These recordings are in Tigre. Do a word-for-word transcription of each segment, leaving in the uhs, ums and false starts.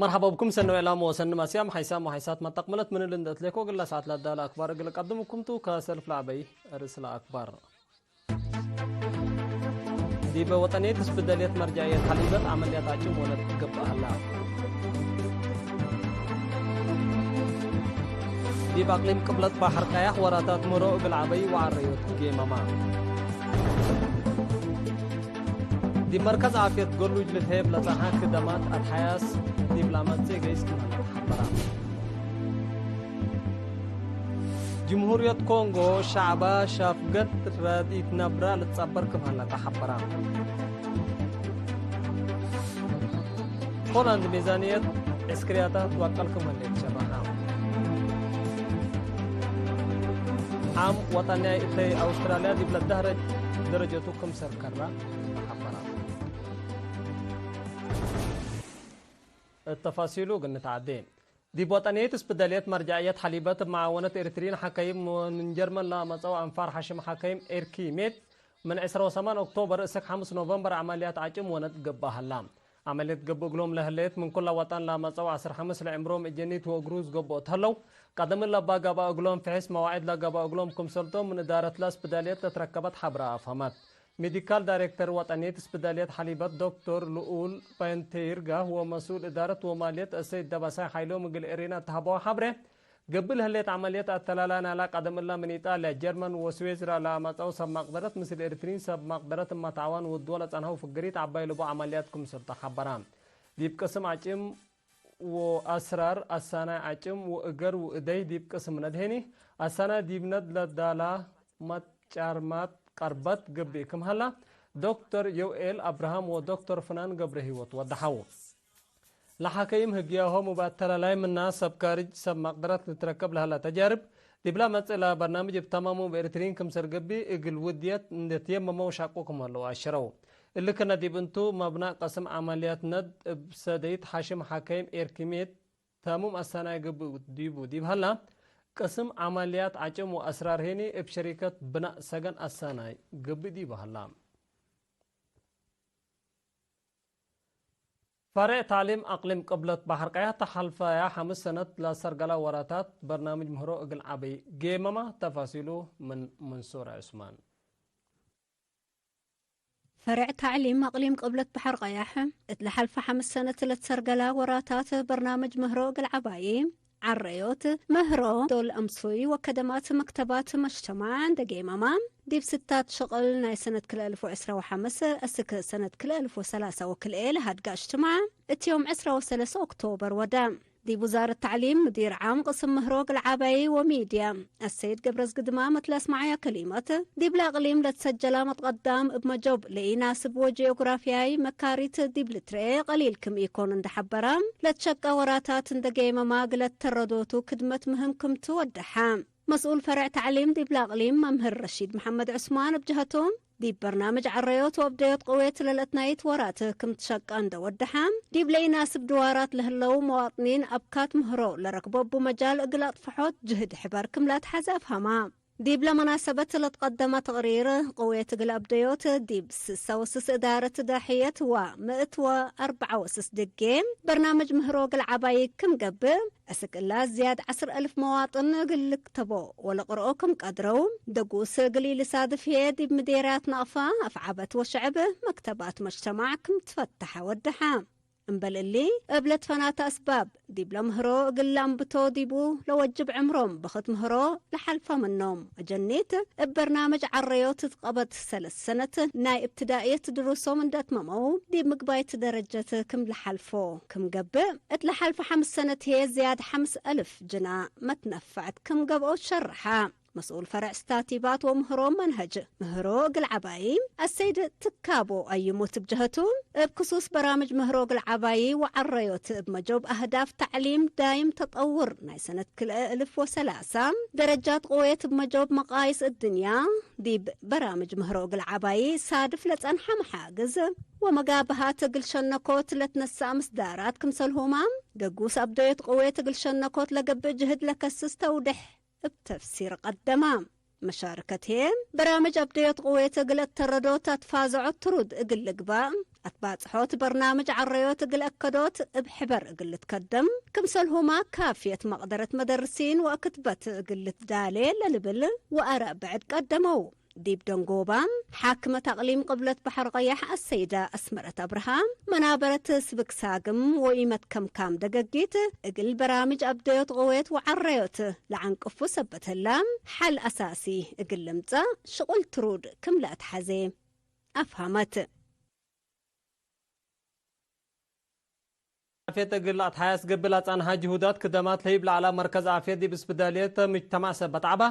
መርሐባ ብኩም ሰኒ ወዕላም ወሰኒ ማስያም ሓይሳም ወሓይሳት መጠቅምለት ምን እሊ እንደ እትሌኮ እግለ ሰዓት ለዳለ አክባር እግል ቀድምኩም ቱ። ከሰልፍ ለዐበይ ርእስ ለአክባር። ዲበ ወጠንየት እስብደልየት መርጃዕየት ሐሊበት ዐመልያት አጭም ወለት ገብአ ሀላ። ዲብ አቅሊም ቅብለት ባሕር ቀያሕ ወራታት ምህሮ እግል ዐበይ ወዐረዮት ጌመማ። ዲብ መርከዝ ዓፍየት ገሉጅ ልትሄብ ለጸንሐ ክደማት አትሓያስ ዲብ ለአመጽእ ገይስ ክም ሀለ ተሐበራ። ጅምሁርየት ኮንጎ ሸዕባ ሻፍገት ረድኢት ነብራ ልትጸበር ክም ሀለ ተሐበራ። ፖላንድ ሜዛንየት ዕስክርያታ ትዋቀል ክም ህሌት ሸረሐ። ዓም ወጠንያይ እተይ አውስትራልያ ዲብ ለዳህረጅ ደረጀቱ ክምሰል ከራ ሐበራ። እት ተፋሲሉ እግል ንትዓዴ። ዲብ ወጠንየት እስብደልየት መርጃዕየት ሐሊበት እብ መዓወነት ኤሪትሪን ሐከይም ወምን ጀርመን ለአመጸው አንፋር ሐሽም ሐከይም ኤርኪሜት፣ ምን ዕስራ ወሰማን ኦክቶበር እስክ ሐምስ ኖቨምበር ዐመልያት አጭም ወነጥ ገብአ ሀላ። ዐመልየት ገብእ እግሎም ለህሌት ምን ኩለ ወጠን ለአመጸው ዐስር ሐምስ ለዕምሮም እጀኒት ወእግሩዝ ገብኦት ህለው። ቀደም እለ እባ ገብአ እግሎም ፍሕስ መዋዒድ ለገብአ እግሎም ክምሰልቶም ምን እዳረትለ እስብዳልየት ለትረከበት ሐብረ አፍሀመት። ሜዲካል ዳይሬክተር ወጠንየት እስብዳልየት ሐሊበት ዶክቶር ልኡል ፓንቴይርጋ ወመስኡል እዳረት ወማልየት አሰይድ ደባሳይ ሓይሎም እግል ኤሬና እት ሀበው ሐብሬ፣ ገብእ ለህሌት ዐመልየት አተላላ ናላ ቀደም እለ ምን ኢጣልያ፣ ጀርመን ወስዊዝራ ለአመጸው ሰብ ማቅደረት ምስል ኤሪትሪን ሰብ ማቅደረት እመ ተዓዋን ወድወ ለጸንሐው ፍግሪት ዐባይ ልቡ ዐመልያት ክምሰልቱ ሐበራ። ዲብ ቅስም አጭም ወአስራር፣ አሳናይ አጭም ወእገር ወእደይ ዲብ ቅስም ነድሄኒ፣ አሳናይ ዲብ ነድ ለዳላ መጫርማት ቀርበት ገብእ ክም ሀላ፣ ዶክተር ዮኤል አብርሃም ወዶክተር ፍናን ገብረሂወት ወደሐው። ለሐከይም ህግያሆም እብ አተላላይ ምና ሰብ ካርጅ ሰብ መቅደረት ልትረከብ ለሀላ ተጃርብ፣ ዲብላ መጽእ ለበርናምጅ እብ ተማሙ እብ ኤሪትሪን ክምሰል ገብእ እግል ውድየት እንዴ ትየመመው ሻቁ ክም ሀለው አሽረው። እሊ ክነ ዲብ እንቱ፣ መብናእ ቅስም ዐመልያት ነድ እብ ሰደይት ሐሽም ሐከይም ኤርኪሜት ተሙም አሳናይ ገብእ ዲቡ ዲብ ሀላ፣ ቅስም ዐመልያት አጭም ወአስራር ሄኒ እብ ሸሪከት ብናእ ሰገን አሳናይ ገብእ ዲቡ ሀላ። ፈሬዕ ታዕሊም አቅሊም ቅብለት በሐር ቀያሕ ተሐልፈያ ሐምስ ሰነት ለሰርገላ ወራታት በርናምጅ ምህሮ እግል ዐበይ ጌመማ። ተፋሲሉ ምን መንሱር ዑስማን። ፈሬዕ ታዕሊም አቅሊም ቅብለት በሐር ቀያሕ እት ለሐልፈ ሐምስ ሰነት ለትሰርገላ ወራታት በርናምጅ ምህሮ እግል ዐባይ ዐረዮት፣ ምህሮ፣ ዶል አምሱይ ወከደማት መክተባት መጅተማዕ እንደ ጌመማ፣ ዲብ ስታት ሽቅል ናይ ሰነት ክልኤ አልፍ ወዕስራ ወሐምስ እስክ ሰነት ክልኤ አልፍ ወሰላሳ ወክልኤ ለሀድጋ እጅትማዕ፣ እት ዮም ዕስራ ወሰለስ ኦክቶበር ወደ። ዲብ ውዛረት ተዕሊም፣ ምዲር ዓም ቅስም ምህሮ እግል ዐባይ ወሚድያ፣ አሰይድ ገብረዝግድማም እት ለአስመዐያ ከሊመት፣ ዲብለ አቅሊም ለትሰጀላ መትቀዳም እብ መጆብ ለኢናስብ ወጂኦግራፍያይ መካሪት ዲብ ልትረኤ ቀሊል ክም ኢኮን እንደ ሐበረ፣ ለትሸቀ ወራታት እንደ ጌመማ እግለ ተረዶቱ ክድመት ምህም ክም ቱ ወደሐ። መስኡል ፈርዕ ተዕሊም ዲብለ አቅሊም መምህር ረሺድ መሐመድ ዑስማን እብ ጀሀቱ፣ ዲብ በርናምጅ ዐረዮት ወአብደዮት ቅዌት ለለአትናይት ወራት ክም ትሸቀ እንደ ወደሐ፣ ዲብለ ኢናስብ ድዋራት ለህለው መዋጥኒን አብካት ምህሮ ለረክቦ እቡ መጃል እግል አጥፍሖት ጅህድ ሕበር ክም ለአትሐዜ አፍሀማ። ዲብለ መናሰበት ለትቀደመ ተቅሪር፣ ቅዌት እግል አብደዮት ዲብ ስሰ ወስስ እዳረት ዳሕየት ወምእት ወአርበዐ ወስስ ድጌ በርናምጅ ምህሮ እግል ዐባይ ክም ገብእ፣ አስክ እላ ዝያድ ዐስር አልፍ መዋጥን እግል ልክተቦ ወለቅርኦ ክም ቀድረው፣ ደጉስ እግል ኢልሳድፍ ህዬ ዲብ ምዴርያት ናቅፋ፣ አፍዓበት ወሸዕብ መክተባት መጅተማዕ ክም ትፈተሐ ወደሐ። እምበል እሊ፣ እብ ለትፈናተ አስባብ፣ ዲብለ ምህሮ እግል ለአንብቶ ዲቡ ለወጅብ ዕምሮም ብክት ምህሮ ለሐልፈ ምኖም። አጀኒት፣ እብ በርናምጅ ዐረዮት እት ቀበት ሰለስ ሰነት ናይ እብትዳእየት ድሩሶም እንደ አትመመው፣ ዲብ ምግባይት ደረጀት ክም ለሐልፎ ክም ገብእ፣ እት ለሐልፈ ሐምስ ሰነት ህዬ ዝያድ ሐምስ አልፍ ጅና መትነፈዕት ክም ገብኦ ሸርሐ። መስኡል ፈርዕ ስታቲባት ወምህሮ መንሀጅ ምህሮ እግል ዐባይ አሰይድ ትካቦ አዩሙት እብ ጀሀቱ፣ እብ ክሱስ በራምጅ ምህሮ እግል ዐባይ ወዐረዮት እብ መጆብ አህዳፍ ተዕሊም ዳይም ተጠውር ናይ ሰነት ክልኤ እልፍ ወሰላሳ፣ ደረጃት ቅዌት እብ መጆብ መቃይስ እድንያ፣ ዲብ በራምጅ ምህሮ እግል ዐባይ ሳድፍ ለጸንሐ መሓግዝ ወመጋብሃት እግል ሸነኮት ለትነሰአ ምስዳራት ክምሰልሁማ፣ ደጉስ አብደዮት ቅዌት እግል ሸነኮት ለገብእ ጅህድ ለከስስ ተውዴሕ እብ ተፍሲር ቀደማ። መሻርከት ህዬ፣ በራምጅ አብደዮት ቅዌት እግል አተረዶት አትፋዘዖት ትሩድ እግል ልግባእ፣ አትባጽሖት በርናምጅ ዐረዮት እግል አከዶት እብ ሕበር እግል ልትከደም፣ ክምሰልሁማ ካፍየት መቅደረት መደርሲን ወክትበት እግል ልትዳሌ ለልብል ወአረብ ብዕድ ቀደመው። ዲብ ደንጎባ፣ ሓክመት አቅሊም ቅብለት በሐር ቀያሕ አሰይዳ አስመረት አብርሃ፣ መናበረት ስብክ ሳግም ወኢመትከምካም ደገጊት፣ እግል በራምጅ አብደዮት ቅዌት ወዐረዮት ለዐንቅፉ ሰበት ህላ፣ ሐል አሳሲ እግል ልምጸእ ሽቁል ትሩድ ክም ለአትሐዜ አፍሀመት። ዓፍየት እግል ለአትሓያስ ገብእ ለጸንሐ ጅሁዳት ክደማት ለህይብ ለዐለ መርከዝ ዓፍየት ዲብ እስብዳልየት ምጅተማዕ ሰበት ዐባ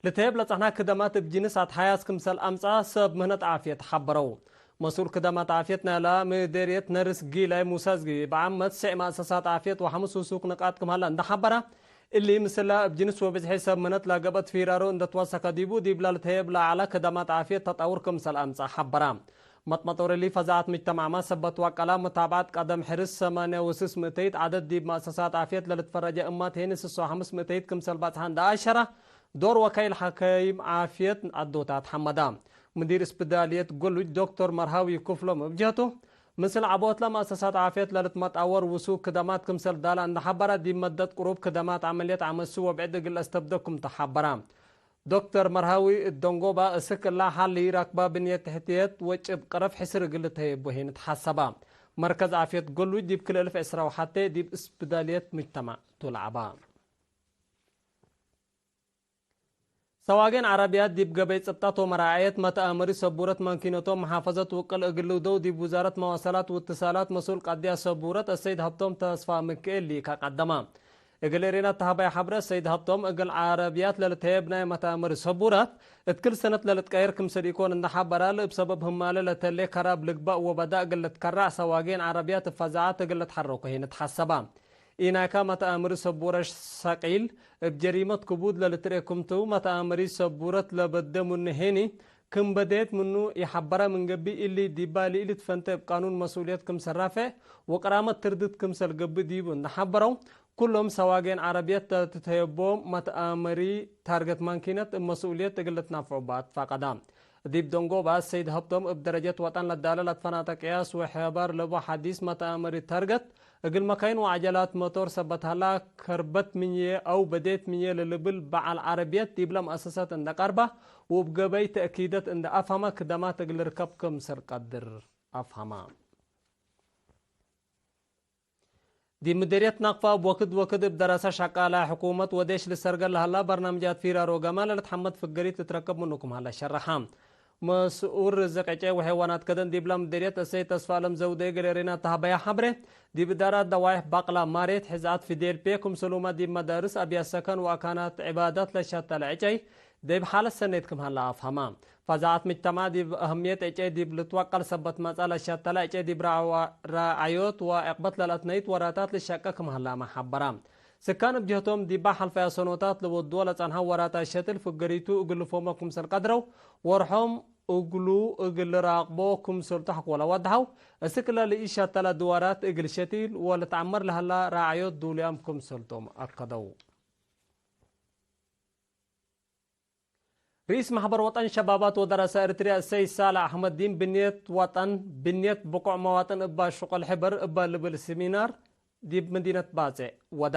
ልትህየብ ለጸንሐ ክደማት እብ ጅንስ አትሓያስ ክምሰል አምጽአ ሰብ ምህነት ዓፍየት ሐበረው። መስኡል ክደማት ዓፍየት ናይለ ምዴርየት ነርስ ጊላይ ሙሳ እዝጊ፣ በዓመት ስዕ መአሰሳት ዓፍየት ወሐምስ ውሱክ ንቃጥ ክም ሀለ እንደ ሐበረ፣ እሊ ምስለ እብ ጅንስ ወብዝሒ ሰብ ምህነት ለገብአት ፊራሮ እንደ ትወሰከ ዲቡ፣ ዲብለ ልትህየብ ለዐለ ክደማት ዓፍየት ተጠውር ክምሰል አምጽአ ሐበረ። መጥመጦር እሊ ፈዛዐት ምጅተማዕመ ሰበት ወቀላ፣ መታብዐት ቀደም ሕርስ ሰማንያ ወስስ ምእተይት፣ ዐደድ ዲብ መአሰሳት ዓፍየት ለልትፈረጀ እማት ሄኒ ስስ ወሐምስ ምእተይት ክምሰል በጽሐ እንደ አሸረ፣ ዶር ወካይል ሐከይም ዓፍየት ዐዶታት ሐመዳ። ምዲር እስብዳልየት ጎሉጅ ዶክቶር መርሃዊ ክፍሎም እብ ጀህቱ፣ ምስል ዐቦትለ መአሰሳት ዓፍየት ለልትመጣወር ውሱክ ክደማት ክምሰል ዳለ እንደ ሐበረ፣ ዲብ መደት ቅሩብ ክደማት ዐመልየት ዐመሱ ወብዕድ እግል ለአስተብደ ክም ተ ሐበረ። ዶክተር መርሃዊ እት ደንጎባ፣ እስክ እላ ሐሊ ረክበ ብንየት ትሕትየት ወጭብ ቀረፍ ሕስር እግል ልትሀየቦ ሄን ተሐሰባ። መርከዝ ዓፍየት ጎሉጅ ዲብ ክልኤ እልፍ ዕስራ ወሐቴ ዲብ እስብዳልየት ምጅተማዕ ቱ ለዐባ። ሰዋጌን ዐረብያት ዲብ ገበይ ጽብጠት ወመራዐየት መተአምሪ ሰቡረት ማንኪነቶም መሓፈዘት ውቅል እግል ልውደው ዲብ ውዛረት መዋሰላት ወእትሳላት መስኡል ቀድያት ሰቡረት አሰይድ ሀብቶም ተስፋ ምክኤል ሊካ ቀደመ። እግል ኤሬና ተሀበየ ሐብረ ሰይድ ሀብቶም፣ እግል ዐረብያት ለልትሀየብ ናይ መታምር ሰቡራት እት ክል ሰነት ለልትቀየር ክምሰል ኢኮን እንደ ሐበረ፣ ለእብ ሰበብ ህማለ ለተሌ ከራብ ልግባእ ወበዳ እግል ልትከራዕ ሰዋጌን ዐረብያት እብ ፈዛዐት እግል ልትሐረኩ ሄን ተሐሰባ። ኢናይካ መታምር ሰቡረ ሰቂል እብ ጀሪመት ክቡድ ለልትርኤ ክምቱ፣ መታምሪ ሰቡረት ለበደ ምኑ ሄኒ ክም በዴት ምኑ ኢሐበረ ምን ገብእ፣ እሊ ዲባ ለኢልትፈንተ እብ ቃኑን መስኡልየት ክምሰል ራፍዕ ወቅራመት ትርድት ክምሰል ገብእ ዲቡ እንደ ሐበረው፣ ኩሎም ሰዋጌን ዐረብየት ለትትሀየቦም መትአመሪ ታርገት ማንኪነት እብ መስኡልየት እግል ልትናፍዑ በ አትፋቀዳ። ዲብ ደንጎባ ሰይድ ሀብቶም እብ ደረጀት ወጠን ለዳለ ለትፈናተ ቅያስ ወሐባር ለቡ ሐዲስ መትአመሪ ታርገት እግል መካይን ወዐጀላት መቶር ሰበት ሀላ፣ ከርበት ምንዬ አው በዴት ምንዬ ለልብል በዐል ዐረብየት ዲብለ መአሰሰት እንደ ቀርበ ወእብ ገበይ ተእኪደት እንደ አፍሀመ ክደማት እግል ልርከብ ክምሰል ቀድር አፍሀመ። ዲብ ምዴርየት ናቅፋ እብ ወክድ ወክድ እብ ደረሰ ሸቃላይ ሕኩመት ወዴሽ ልሰርገል ለሀላ በርናምጃት ፊራሮ ገማል ለልትሐመድ ፍገሪት ልትረከብ ምኑ ክም ሀለ ሸረሐ። መስኡል ርዝቅ ዕጨይ ወሐይዋናት ከደን ዲብላ ምዴርየት እሰይ ተስፋለም ዘውዴ እግል ኤሬና ተሀበያ ሐብሬ፣ ዲብ እዳራት ደዋይሕ ባቅላ ማሬት ሕዝአት ፊዴል ፔ ክምሰሉመ ዲብ መዳርስ አብያት ሰከን ወአካናት ዕባዳት ለሸተለ ዕጨይ ዲብ ሓለት ሰኔት ክም ሀለ አፍሀማ። ፈዛዐት ምጅተማዕ ዲብ አህምየት ዕጨይ ዲብ ልትወቀል ሰበት መጽአ ለሸተለ ዕጨይ ዲብ ረዐዋ-፣ ረዐዮት ወዕቅበት ለለአትነይት ወራታት ልሸቀ ክም ሀላመ ሐበራ። ስካን እብ ጀህቶም ዲባ ሐልፈያ ሰኖታት ለወድዎ ለጸንሐ ወራታት ሸትል ፍገሪቱ እግል ልፎሞ ክምሰል ቀድረው ወርሖም እግሉ እግል ልራቅቦ ክምሰል ተሐኮ ለወድሐው፣ እስክ ለልኢሸተለ ድዋራት እግል ሸቲል ወልትዐመር ለሀላ ረዐዮት ዱሉያም ክምሰልቶም አከደው። ርኢስ ማሕበር ወጠን ሸባባት ወደረሰ ኤሪትርያ እሰይ ሳልሕ አሕመዲን ብንየት ወጠን፣ ብንየት ብቁዕ መዋጥን እባ ሽቁል ሕበር እባ ልብል ሲሚናር ዲብ መዲነት ባጽዕ ወዳ።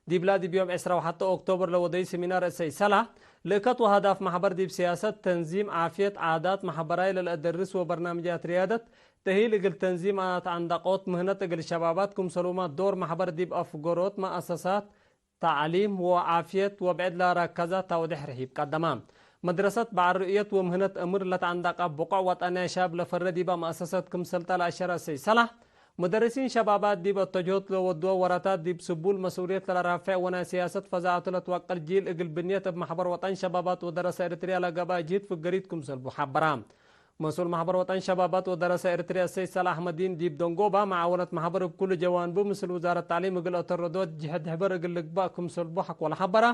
ዲብላ ዲብ ዮም ዕስራ ወሐተ ኦክቶበር ለወደዩ ሲሚናር እሰይ ሳልሕ፣ ልእከት ወሀዳፍ ማሕበር ዲብ ሲያሰት፣ ተንዚም፣ ዓፍየት፣ ዓዳት፣ ማሕበራይ ለልአደርስ ወበርናምጃት ርያደት ተሂል እግል ተንዚም አትዐንደቆት ምህነት እግል ሸባባት ክምሰሉመ ዶር ማሕበር ዲብ አፍገሮት መአሰሳት ተዕሊም ወዓፍየት ወብዕድ ለረከዘ ተውዴሕ ርሂብ ቀደመ። መድረሰት በዐል ርእየት ወምህነት እምር ለተዐንደቀ ብቆዕ ወጠንያ ሻብ ለፈረ ዲበ መአሰሰት ክምሰልተ ለአሸረ እሰይ ሰላሕ፣ መደርሲን ሸባባት ዲብ አተጅሆት ለወድወ ወራታት ዲብ ስቡል መስኡልየት ለለራፍዕ ወናይ ሲያሰት ፈዛዐቱ ለትወቀል ጂል እግል ብንየት እብ መሕበር ወጠን ሸባባት ወደረሰ ኤሪትርያ ለገብአ ጅህድ ፍገሪት ክምሰልቡ ሐበረ። መስኡል ማሕበር ወጠን ሸባባት ወደረሰ ኤሪትርያ እሰይድ ሳልሕ አሕመዲን ዲብ ደንጎባ መዓወነት ማሕበር እብ ኩሉ ጀዋንቡ ምስል ውዛረት ተዕሊም እግል አተረዶት ጅህድ ሕበር እግል ልግባእ ክምሰልቡ ሐቆ ለሐበረ።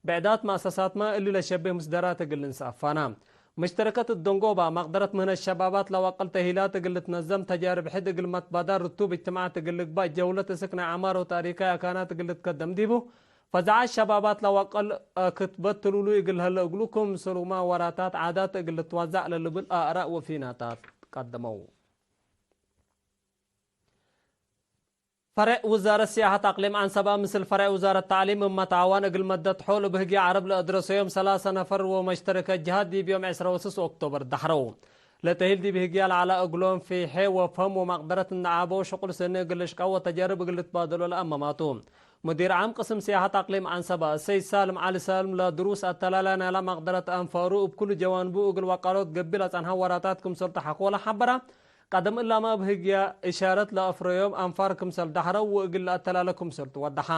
ብዕዳት መአሰሳትመ እሊ ለሸብህ ምስደራት እግል ልንሰአፋና። መሽተረከት እት ደንጎባ መቅደረት ምህነት ሸባባት ለወቅል ተሂላት እግል ልትነዘም፣ ተጃርብ ሕድ እግል መትባዳር፣ ርቱብ እጅትማዓት እግል ልግባእ፣ ጀውለት እስክ ናይ ዐማር ወታሪካይ አካናት እግል ልትከደም ዲቡ። ፈዛዐት ሸባባት ለወቅል ክትበት ትሉሉይ እግል ለህለ እግሉ፣ ክምሰሉመ ወራታት ዓዳት እግል ልትወዘዕ ለልብል አእራእ ወፊናታት ቀደመው። ፈሬዕ ውዛረት ሲያሐት አቅሊም ዐንሰበ ምስል ፈሬዕ ውዛረት ተዕሊም እብ መትዓዋን እግል መደት ሖል እብ ህግየ ዐረብ ለአድረሰዮም ሰላሰ ነፈር ወመሽተረከት ጀሃት ዲብ ዮም ዐስራ ወስስ ኦክቶበር ደሐረው። ለተሂል ዲብ ህግየ ለዐለ እግሎም ፊሐ ወፈህም ወመቅደረት እንደ ዐበው ሽቁል ሰኒ እግል ልሽቀው ወተጃርብ እግል ልትባደሎ ለአመማቱ። ሙዲር ዓም ቅስም ሲያሐት አቅሊም ዐንሰበ ሰይድ ሳልም ዐሊ ሳልም ለድሩስ አተላላይ ናይላ መቅደረት አንፋሩ እብ ኩሉ ጀዋንቡ እግል ወቃሎት ገብእ ለጸንሐ ወራታት ክምሰል ተሐቆለ ሐበረ። ቀደም እላመ እብ ህግየ እሻረት ለአፍረዮም አንፋር ክምሰል ደሐረው ወእግል ለአተላለ ክምሰል ትወደሐ።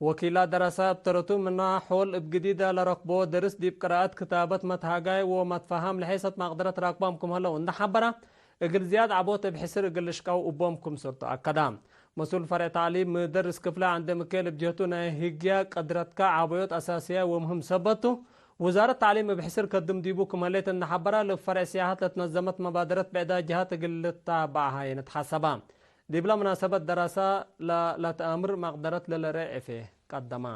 ወኪላ ደረሰ እብ ተረቱ ምና ሖል እብ ግዲደ ለረክቦ ደርስ ዲብ ቅራአት ክታበት መትሃጋይ ወመትፈሃም ለሔሰት መቅደረት ራክቦም ክም ህለው እንደ ሐበረ፣ እግል ዝያድ ዐቦት እብ ሕስር እግል ልሽቀው እቦም ክምሰል ተአከደ። መስኡል ፈሬዕ ተዕሊም ምደርስ ክፍለ ዐንደ ምኬል እብ ጀህቱ ናይ ህግየ ቅድረትከ ዐበዮት አሳስያይ ወምህም ሰበት ቱ፣ ውዛረት ተዕሊም እብ ሕስር ከድም ዲቡ ክም ህሌት እንደ ሐበረ፣ ለእብ ፈሬዕ ሲያሐት ለትነዘመት መባደረት ብዕዳይ ጀሃት እግል ልታበዐሃ የንትሐሰበ። ዲብለ መናሰበት ደረሰ ለለትአምር መቅደረት ለለረኤ ዕፌ ቀደመ።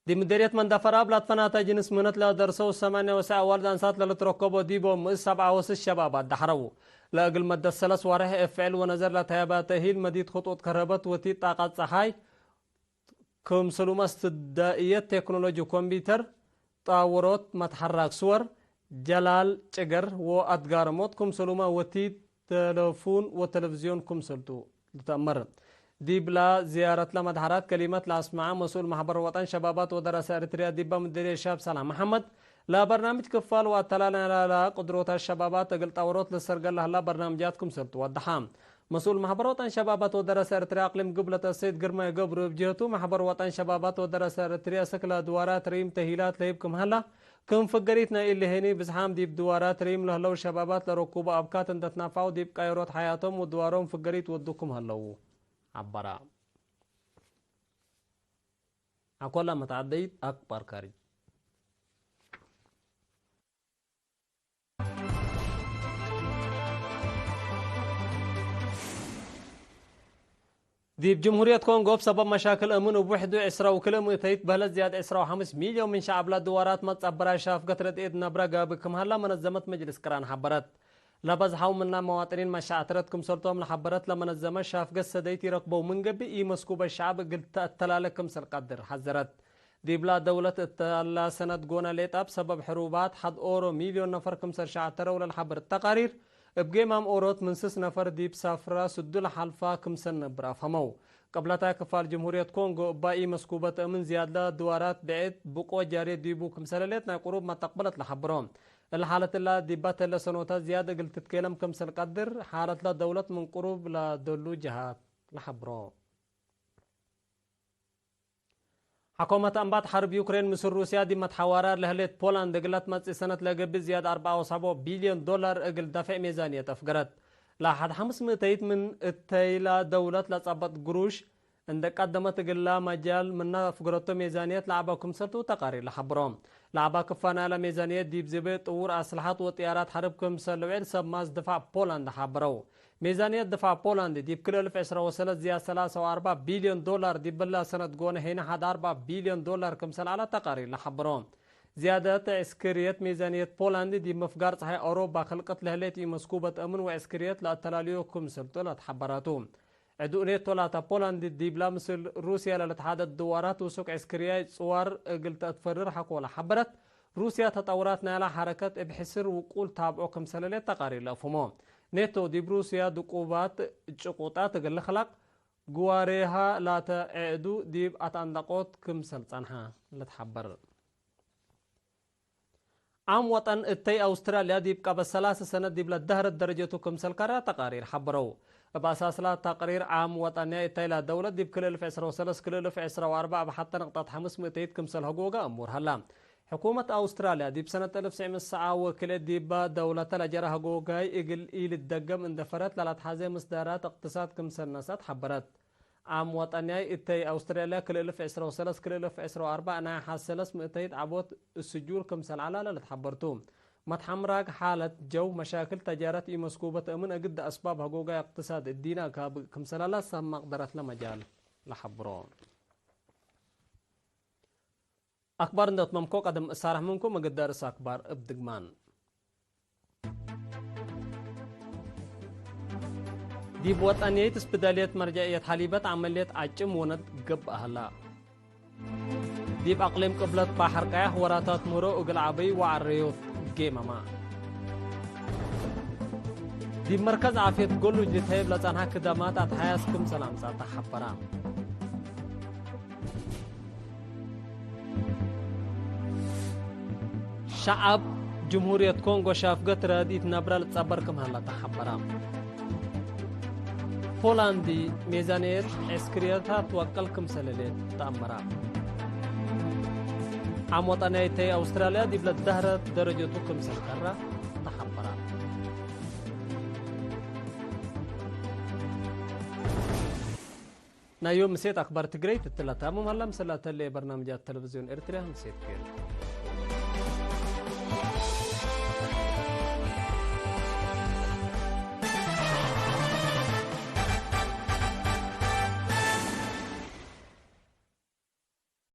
ዲብ ምዴርየት መንደፈራብ ላትፈናተ ጅንስ ምህነት ለደርሰው ሰማንያ ወሰዕ አዋልድ አንሳት ለልትረከቦ ዲቦም ምእስ ሰብዓ ወስስ ሸባባት ደሐረው። ለእግል መደት ሰለስ ዋርሕ እብ ፍዕል ወነዘር ለተያባተ ሂል መዲት ክጡጥ ከረበት ወቲት ጣቀት ጸሓይ ክምሰሉመ እስትዳእየት ቴክኖሎጂ ኮምፒተር፣ ጣውሮት መትሐራክ ስወር፣ ጀላል ጭገር ወአትጋርሞት ክምሰሉመ ወቲት ተለፉን ወተለፍዝዮን ክምሰልቱ ልትአመር። ዲብላ ዝያረትለ መድሐራት ከሊመት ለአስመዐ መስኡል መሕበር ወጠን ሸባባት ወደረሰ ኤሪትርያ ዲበ ምድርየት ሻብ ሰላም መሐመድ፣ ለበርናምጅ ክፋል ወአተላለ ናይላ ቅድሮታት ሸባባት እግል ጣውሮት ልሰርገል ለህላ በርናምጃት ክምሰልቱ ወደሐ። መስኡል መሕበር ወጠን ሸባባት ወደረሰ ኤሪትርያ አቅሊም ግብለተ ሰይድ ግርማይ ገብሩ እብ ጀህቱ፣ መሕበር ወጠን ሸባባት ወደረሰ ኤሪትርያ እስክ ለድዋራት ሪም ተሂላት ለህይብ ክም ሀላ፣ ክም ፍገሪት ናይ እሊ ሄኒ ብዝሓም ዲብ ድዋራት ሪም ለህለው ሸባባት ለረኩቡ አብካት እንደ ትናፋው ዲብ ቀየሮት ሐያቶም ወድዋሮም ፍገሪት ወዱ ክም ሀለው ዐበራ። አኮላ መትዓደይት አክባር ካሪጅ። ዲብ ጅምሁርየት ኮንጎ፣ እብ ሰበብ መሻክል እምን እብ ውሕዱ ዕስራ ወክልኤ ምእተይት በህለት ዝያድ ዕስራ ወሐምስ ሚልዮን ምን ሸዐብላ ድዋራት መትጸበራይ ሻፍገት ረድኤት ነብረ ጋብእ ክም ሀላ መነዘመት መጅልስ ቅራን ሐበረት። ለበዝሐው ምና መዋጥኒን መሻዕትረት ክምሰልቶም ለሐበረት ለመነዘመት ሻፍገት ሰደይት ኢረክበው ምን ገብእ፣ ኢመስኩበ ሸዐብ እግል ተአተላለ ክምሰል ቀድር ሐዘረት። ዲብላ ደውለት እተ ለሰነት ጎነ ሌጣ እብ ሰበብ ሕሩባት ሐድ ኦሮ ሚልዮን ነፈር ክምሰል ሸዕተረው ለልሐብር ተቃሪር፣ እብ ጌማም ኦሮት ምን ስስ ነፈር ዲብ ሳፍራ ስዱ ለሐልፋ ክምሰል ነብር አፍሀመው። ቅብለታይ ክፋል ጅምሁርየት ኮንጎ እባ ኢመስኩበት እምን ዝያድለ ድዋራት ብዕድ ብቆ ጃርየት ዲቡ ክምሰል ህሌት ናይ ቅሩብ መተቅበለት ለሐብሮ። እለ ሓለት እላ ዲባ ተለ ሰኖታት ዝያድ እግል ትትኬለም ክምሰል ቀድር፣ ሓለትለ ደውለት ምን ቅሩብ ለደሉ ጀሃት ለሐብሮ። ሐኮመት አንባት ሐርብ ዩክሬን ምስል ሩስያ ዲብ መትሐዋራር ለህሌት ፖላንድ እግል ለትመጽእ ሰነት ለገብእ ዝያድ አርበዓ ወሰቦ ቢልዮን ዶላር እግል ደፍዕ ሜዛንየት አፍገረት። ለአሐድ ሐምስ ምእተይት ምን እተይላ ደውለት ለጸበጥ ግሩሽ እንደ ቀደመት እግላ መጃል ምና አፍገረቶ ሜዛንየት ለዐበ ክምሰልቱ ተቃሪር ለሐብሮ። ለዐባ ክፋ ናይላ ሜዛንየት ዲብ ዝቤ ጥውር አስለሐት ወጥያራት ሐርብ ክምሰል ልውዕል ሰብ ማስ ድፋዕ ፖላንድ ሐበረው። ሜዛንየት ድፋዕ ፖላንድ ዲብ ክልኤ እልፍ ዕስራ ወሰለስ ዝያድ ሰላሳ ወአርበዕ ቢልዮን ዶላር ዲብላ ሰነት ጎነ ሄነ ሐድ አርበዕ ቢልዮን ዶላር ክምሰል ዐለ ተቃሪር ለሐብሮ። ዝያደት ዕስክርየት ሜዛንየት ፖላንድ ዲብ ምፍጋር ጸሓይ አውሮፓ ክልቅት ለህሌት ኢመስኩበት እምን ወዕስክርየት ለአተላልዮ ክምሰልቱ ለትሐበረቱ። ዕዱ ኔቶ ላተ ፖላንድ ዲብላ ምስል ሩስያ ለልትሓደድ ድዋራት ውሱክ ዕስክርያይ ጽዋር እግል ተአትፈርር ሐቆለ ሐበረት። ሩስያ ተጠውራት ናይላ ሐረከት እብ ሕስር ውቁል ታብዖ ክምሰል ህሌት ተቃሪር ለአፍህሞ። ኔቶ ዲብ ሩስያ ድቁባት ጭቁጣት እግል ልክላቅ ግዋሬሃ ላተ ዕዕዱ ዲብ አትአንዳቆት ክምሰል ጸንሐ ልትሐበር። ዓም ወጠን እተይ አውስትራልያ ዲብ ቀበት ሰላሰ ሰነት ዲብ ለደህረት ደረጀቱ ክምሰል ከረ ተቃሪር ሐበረው። እብ አሳስላ ተቅሪር ዓም ወጠንያይ እተይላ ደውለት ዲብ ክልኤ እልፍ ዕስራ ወሰለስ ክልኤ እልፍ ዕስራ ወአርበዕ እብ ሐተ ንቅጠት ሐምስ ምእተይት ክምሰል ህጎገ እሙር ሀላ። ሕኩመት አውስትራልያ ዲብ ሰነት እልፍ ትስዕ ምእት ሰዓ ወክልኤ ዲባ ደውለተ ለጀረ ህጎጋይ እግል ኢልትደገም እንደ ፈረት ለለትሐዜ ምስዳራት እቅትሳድ ክምሰል ነስአት ሐበረት። ዓም ወጠንያይ እተይ አውስትራልያ ክልኤ እልፍ ዕስራ ወሰለስ ክልኤ እልፍ ዕስራ ወአርበዕ ናይ ሐሰለስ ምእተይት ዐቦት እስጁር ክምሰል ዐለ ለልትሐበርቱ። መትሐምራግ ሓለት ጀው መሻክል ተጃረት ኢመስኩበት እምን እግድ አስባብ ህጎጋይ እቅትሳድ እዲነ ካብእ ክምሰል ዐለ ሰብ መቅደረትለ መጃል ለሐብሮ። አክባር እንደ አትመምኮ ቀደም እሳረሕ ምንኩም እግድ ደርስ አክባር እብ ድግማን። ዲብ ወጠንየይት እስብዳልየት መርጀዕየት ሐሊበት ዐመልየት አጭም ወነድ ገብአ ሀላ። ዲብ አቅሊም ቅብለት ባሕር ቀያሕ ወራታት ምህሮ እግል ዐበዩ ወዐረዮት ጌመማ። ዲብ መርከዝ ዓፍየት ጎሉጅ ልትሀይብ ለጸንሐ ክደማት አትሓያስ ክምሰል አምጸአ ተሐበረ። ሸዐብ ጅምሁርየት ኮንጎ ሻፍገት ረድኢት ነብረ ልትጸበር ክም ሀለ ተሐበረ። ፖላንድ ሜዛንየት ዕስክርየት ትወቅል ክምሰል ህሌት ተአመረ። ዓም ወጠንያይት አውስትራልያ ዲብለ ደህረት ደረጀቱ ክምሰል ከረ ተሐበረ። ናይ ዮም ምሴት አክባር ትግረይት እትለ ታምም ሀላ። ምስል አተሌ በርናምጃት ተለቪዝዮን ኤርትርያ ምሴት ኬር።